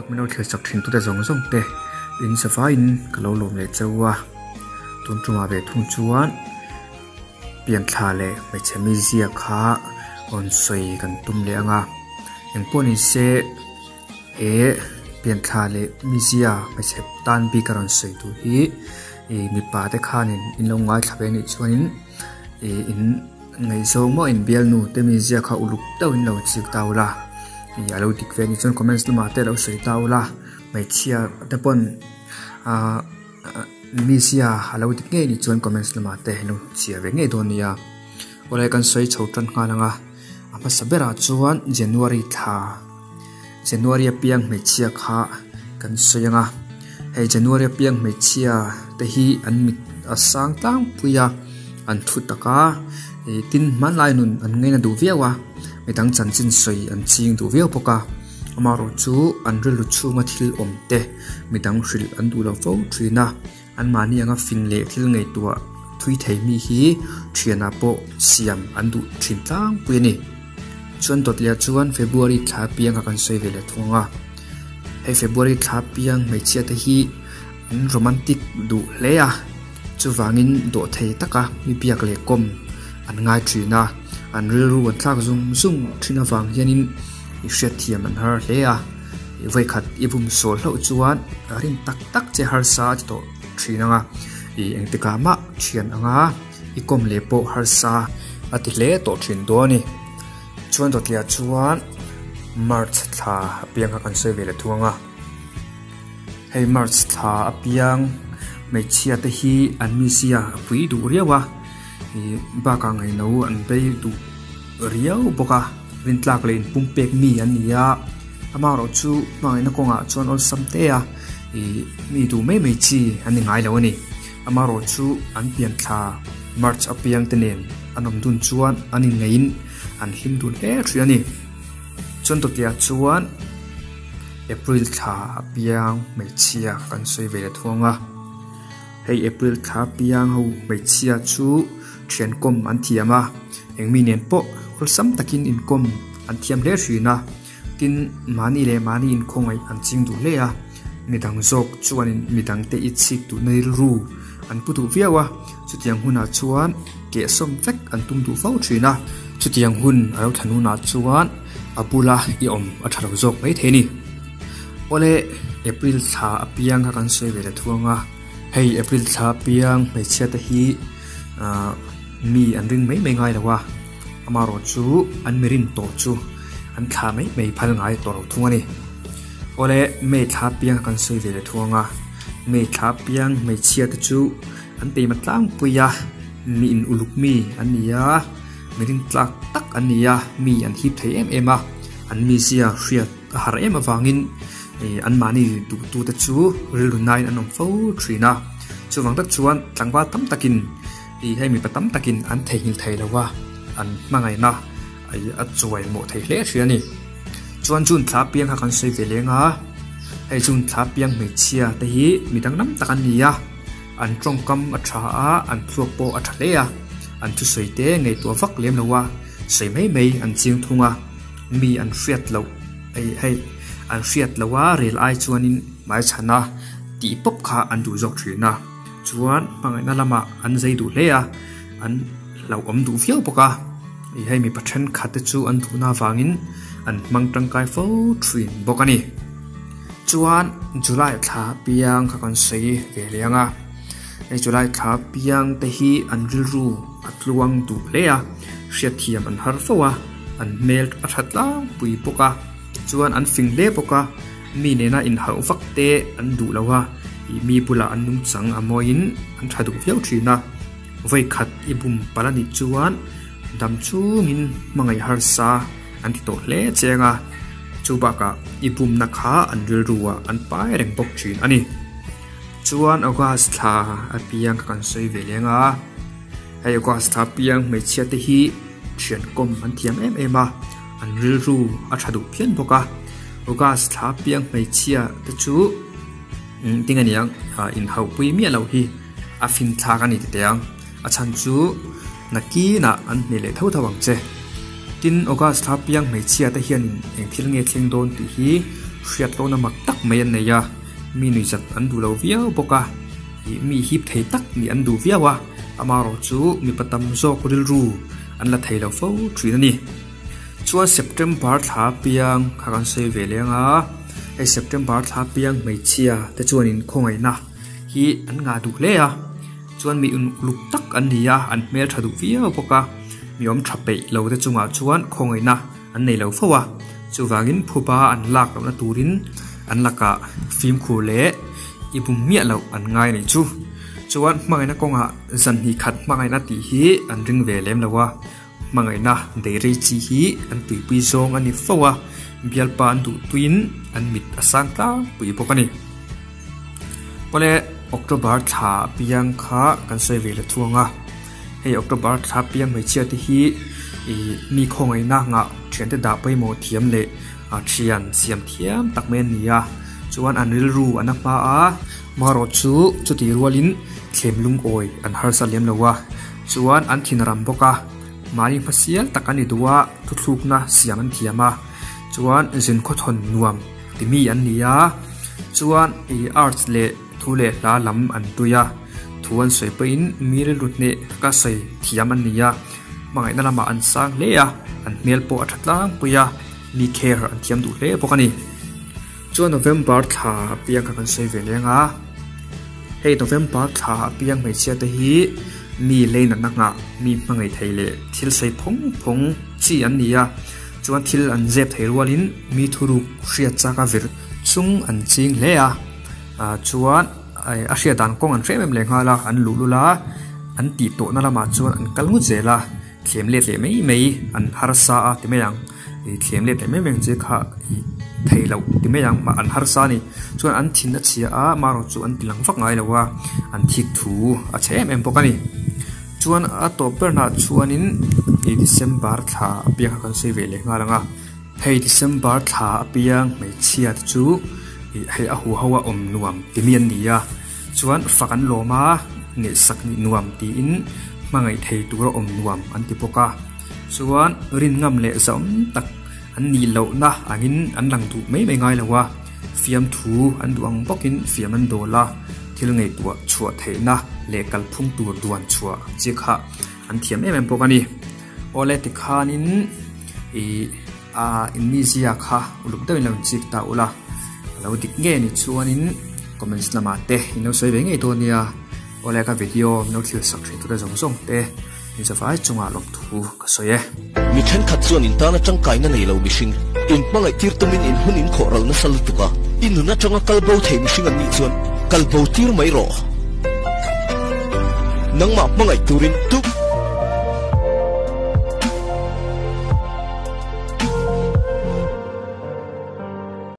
min lo thlir sak thin tute zawng zawng te in zavaiin ka lo lawm leh cheu a, tun tumah ve thung chuan pianthla leh hmeichhe mizia kha rawn sawi kan tum leh ang a, engpawh ni se he pianthla leh mizia hmeichhe tan bik a rawn sawi tur hi ih mipa te khanin in lo ngaithla ve anih chuanin ih in ngaihzawng maw in bialnu te mizia kha uluk deuh in lo chik ta ula ih a lo dik ve anih chuan comments lamah te lo sawi ta ula hmeichhia te pawn ahh mizia a lo dik ngei anih chuan comments lamah te lo chhiar ve ngei dawn nia awle kan sawi chho tan nghal ang a a hmasa berah chuan January thla January apiang hmeichhia kha kan sawi ang a hei January apiang hmeichhia te hi an mit a sang tlangpui a an thu tak a ih tin hmanlai nun an ngaina duh viau a midang chanchin sawi an ching duh viau bawk a amaherawhchu an rilru chhunga thil awm te midang hrilh an duh lo fo thin a anmahni anga fing leh thil ngaihtuah thui thei mi hi thianah pawh siam an duh thin tlangpui a ni. Chuan dawtliah chuan February thla pianga kan sawi ve leh thung ang a, hei February thla piang hmeichhia te hi an romantic duh hle a, chuvangin dawh thei taka mi biak leh kawm an ngai thin a, an rilru an thlak zung zung thin avang hianin i hriatthiam an har hle a, vawikhat i bum sawl hlauh chuan rin tak tak che harsa a ti tawh thin ang a, ih engtikah mah thian ang a. I kawm leh pawh harsa a ti hle tawh thin dawn a ni. Chuan dawtliah chuan March thla apiang kha kan sawi ve leh thung ang a. Hei March thla apiang hmeichhia te hi an mizia a pui duh riau a, ih bakah ngaihno an bei duh riau bawk a, rintlak leh inpumpek mi an ni a. Amaherawhchu hmangaihna kawngah chuan awlsam te a, ih mi duh mai mai chi an ni ngai lo a ni. Amaherawhchu an pian thla March apiang te nen an awm dun chuan an inngaih in an hlim dun hle thin a ni. Chuan tawtiah chuan April thla apiang hmeichhia kan sawi ve leh thung a, hei April thla apiang ho hmeichhia chu thian kawm an thiam a, engmi nen pawh awlsam takin inkawm an thiam hle thin a. Tin, mahni leh mahni inkhawngaih an ching duh hle a, midang zawk chuanin midangte i chhik duhna rilru an pu duh viau a, chutiang hunah chuan kehsawm vek an tum duh fo thin a, chutiang hun a lo thlan hunah chuan a bula i awm a tha lo zawk mai thei a ni. Awle, April thla apiang kha kan sawi ve ta thuang a, hei April thla apiang hmeichhia te hi ah mi an ring mai mai ngai lo a, Amaherawhchu an mirin tawh chu an thla mai mai phal ngai tawh lo thung a ni. Awle, May thla piang kan sawi ve leh thuang a, May thla piang hmeichhia te chu an teima tlangpui a, mi in uluk mi an ni a, mirin tlak tak an ni a, mi an hip thei em em a, an mizia hriat a har em avangin anmahni duhtute chu rilru nain an awm fo thin a. Chuvang tak chuan tlangval tam takin Tih hei mipa tam takin an theihnghilh thei lo a, an hmangaihna a chuai mawh thei hle hria a ni. Chuan June thla piang kha kan sawi ve leng a, hei June thla piang hmeichhia te hi mi danglam tak an ni a, an tawngkam a tha a, an thluak pawh a tha hle a, an thusawi te ngaihtuah vak lem lo a, sawi mai mai an ching thung a, mi an hriat loh hei an hriat loh a rel ai chuanin hmaichhana tih pawp kha an duh zawk thin a. Chuan hmangaihna lamah an zei duh hle a, an hlauhawm duh viau bawk a. Ih hei mipa thenkhat te chu an duhna avangin an hmang tangkai fo thin bawk a ni. Chuan July thla piang kha kan sawi ve leh ang a, hei July thla piang te hi an rilru a tluang duh hle a, hriatthiam an har fo a, an hmel a tha tlangpui bawk a, chuan an fing hle bawk a. Mi nena inhauh vak te an duh lo a, ih mi bulah an nungchang a mawiin an tha duh viau thin a. Vawi khat i bum palh a nih chuan dam chungin hmangaih harsa an ti tawh hle cheng a, chu bakah i bumna kha an rilru ah an pai reng bawk thin a ni. Chuan August thla apiang kha kan sawi ve leng a, hei August thla apiang hmeichhia te hi thian kawm an thiam em em a, an rilru a tha duh phian bawk a. August thla piang hmeichhia te chu ting a niang inhauhpui miah loh hi a fin thlak a ni tite ang a chhan chu nakinah an hne leh tho tho ang che. Tin August thla piang hmeichhia te hianin eng thil nge thleng dawn tih hi Hriat lohna mak tak mai an nei a, mi nuihzat an duh lo viau bawk a, ih mi hip thei tak nih an duh viau a, amaherawh chu mipa tam zawk rilru an la thei lo fo thin a ni. Chuan September thla piang kha kan sawi ve leng a, hei September thla piang hmeichhia te chuanin khawngaihna hi an ngah duh hle a, chuan mi uluk tak an ni a, an hmel tha duh viau bawk a, mi awm tha peih lo te chungah chuan khawngaihna an nei lo fo a, chuvangin phuba an lak lohna turin an lakah fimkhur leh i bum miah loh an ngai a nih chu. Chuan hmangaihna kawngah zan hnih khat hmangaihna tih hi an ring ve lem lo a, hmangaihna deirei chi hi an tuipui zawng a ni fo a, bialpa an duh tuiin an mit a sang tlangpui bawk a ni. Awle October thla apiang kha kan sawi ve leh thuang a. Hei October thla piang hmeichhia te hi ih mi khawngaihna nghah thiante dah pawimawh thiam leh a thian siam thiam tak mai an ni a chuan an rilru an a hma a marawh chu chutih rualin thlem lungawi an harsa lem lo a chuan an thin ram bawk a mahni hmasial tak an ni duh a thuthlukna siam an thiam a chuan zin khawthawn nuam ti mi an ni a chuan ih arts leh. Thu leh hla lam an tui a, thu an sawi pawhin mi rilru hneh taka sawi thiam an ni a, hmangaihna lamah an sang hle a, an hmel pawh a tha tlangpui a, mi care an thiam duh hle bawk a ni. Chuan November thla apiang kha kan sawi ve leng a, hei November thla apiang hmeichhia te hi mi leinatna nghah, mi hmangaih thei leh thil sawi phawng phawng chi an ni a, chuan thil an zep thei rualin mi thuruk hriat chak a vir chung an ching hle a. Ah chuan a hriat dan kawng an hrem em leh nghal a an luh lul a an tih tawhna lamah chuan an kal ngut zel a thlem let leh mai mai an harsa a ti mai ang ih thlem let leh mai mai ang che kha ih thei loh ti mai ang an harsa a ni chuan an thin a chhia a marawh chu an ti lang vak ngai lo a an thik thu a chhe em em bawk a ni chuan a tawp ber hnah chuanin ih December thla apiang kha kan sawi ve leh nghal ang a. Hei December thla apiang hmeichhia te chu ih hei a huho a awm nuam ti mi an ni a chuan fak an lawm a ngaihsak nih nuam tiin hmangaih thei tura awm nuam an ti bawk a chuan rin ngam leh zawm tak an nih lohna angin an lang duh mai mai ngai lo a fiamthu an duh ang bawkin fiam an dawl a thil ngaihtuah chhuah theihna leh kalphung tur duan chhuah chi kha an thiam em em bawk a ni. Awle tikhanin ih ah inmizia kha uluk deuhin lo inchik ta ula a lo dik nge ni chuanin comments lamah te in lo sawi ve ngei dawn nia awle ka video min lo thlir sak thin tute zawng zawng te in zavai chungah lawmthu ka sawi e. Mi thenkhat chuan in tana tangkaina nei lo mihring in hmangaih tir tumin in hun in khawh ral nasa lutuk a, i nun atanga kal bo thei mihring an nih chuan kal bo tir mai rawh. Nangmah hmangaih turin tuk.